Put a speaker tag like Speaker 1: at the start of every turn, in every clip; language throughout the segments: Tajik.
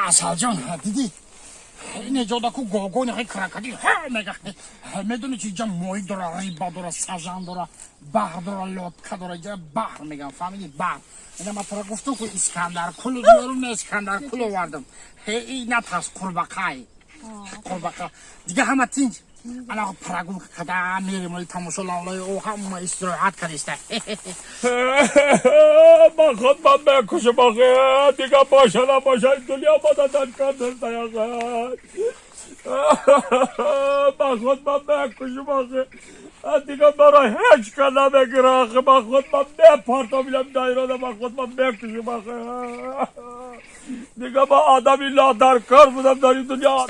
Speaker 1: Асалҷон, дидӣ, ин ҷодаку гогони хай крокодил ҳа мега. Медони, чи иҷа моҳӣ дора, рыба дора, сазан дора, баҳр дора, лодка дора. Иҷа баҳр мегам, фаҳмиди? Баҳр. Ина ма тара гуфтум, ку Искандаркулу биёрум, на Искандаркул овардам. Ҳе, и натарс, қурбақай, қурбақа. Дига ҳама тинҷ? Ана прогулка када мерем, оли тамошо, лавлаи о, ҳама истироҳат кадиста.
Speaker 2: Ман худ ман мекушам охе, дига боша набоша, дунё мада кардам охе. Ман худ ман мекушам охе, дига маро ҳеҷ ка намегира охе. Ман худ ман мепартам инам дайрона, ман худ ман мекушам охе. Дига ман одами нодаркор будам дар ин дунё.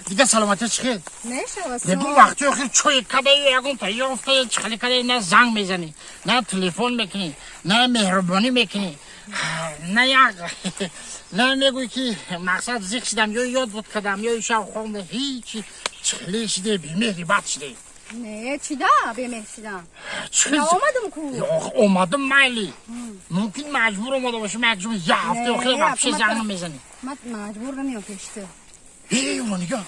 Speaker 1: Дига саломатӣ чӣ хел?
Speaker 3: Мешава.
Speaker 1: Ягон вақти охир чой кадаи, ягон та ёфта, чихали кадаи, на занг мезанӣ, на телефон мекунӣ, на меҳрубонӣ мекунӣ, на як на мегӯй, ки мақсад зиқ шидам ё ёд буд кадам, ё шав хонда. Ҳичи, чихеле шиде, бемеҳри бад шиде.
Speaker 3: Не, чида бемеҳр шидам? Наомадам ку.
Speaker 1: Омадам, майли, мумкин маҷбур омада бошам. Як як ҳафта охир вообще занг намезанӣ.
Speaker 3: Ман маҷбур намеом пеши ту.
Speaker 1: Нига.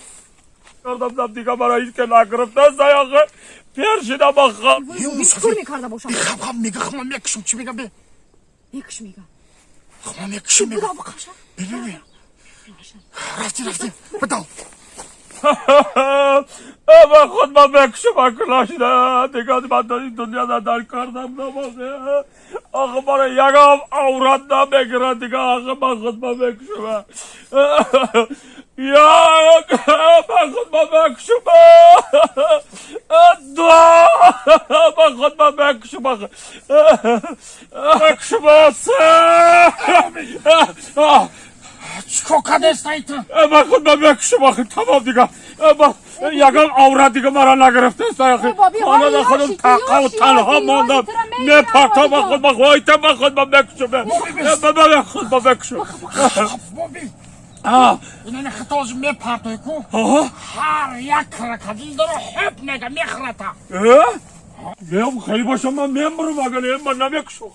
Speaker 2: Кардам, дига маро ҳеҷ ка нагирифтаст охе, пир шидам охе.
Speaker 3: Бикур мекарда бошам.
Speaker 1: Хаб, хаб, мега, хма мекушам. Чӣ мега, бе?
Speaker 3: Мекуш мега.
Speaker 1: Хма мекушам мега.
Speaker 3: Буда бақаша.
Speaker 1: Бе, бе, бе, рафти, рафти, бидав.
Speaker 2: Ман худ ман мекушам акунашида, дига ман дар ин дунё надар кардам намозе охе, маро ягон аврат намегирад дига охе. Ман худ ман мекушам, як, ман худ ман мекушам, ду, ман худ ман мекушам охе, мекушам, се.
Speaker 1: Чикор кардестай ту?
Speaker 2: Ман худ ман мекушам охе, тамом. Дига ягон аврат дига маро нагирифтаст охе. Хонада худам тақаву танҳо мондам, мепартам худ ма хойтам. Ман худ ман мекушам, ман худ ман мекушам.
Speaker 1: Боби, инани хитози мепартой ку, ҳар як крокодил дора, ҳеп мега, мехӯрата.
Speaker 2: Мем хеле бошам, ман мемурам, агар ман намекушам.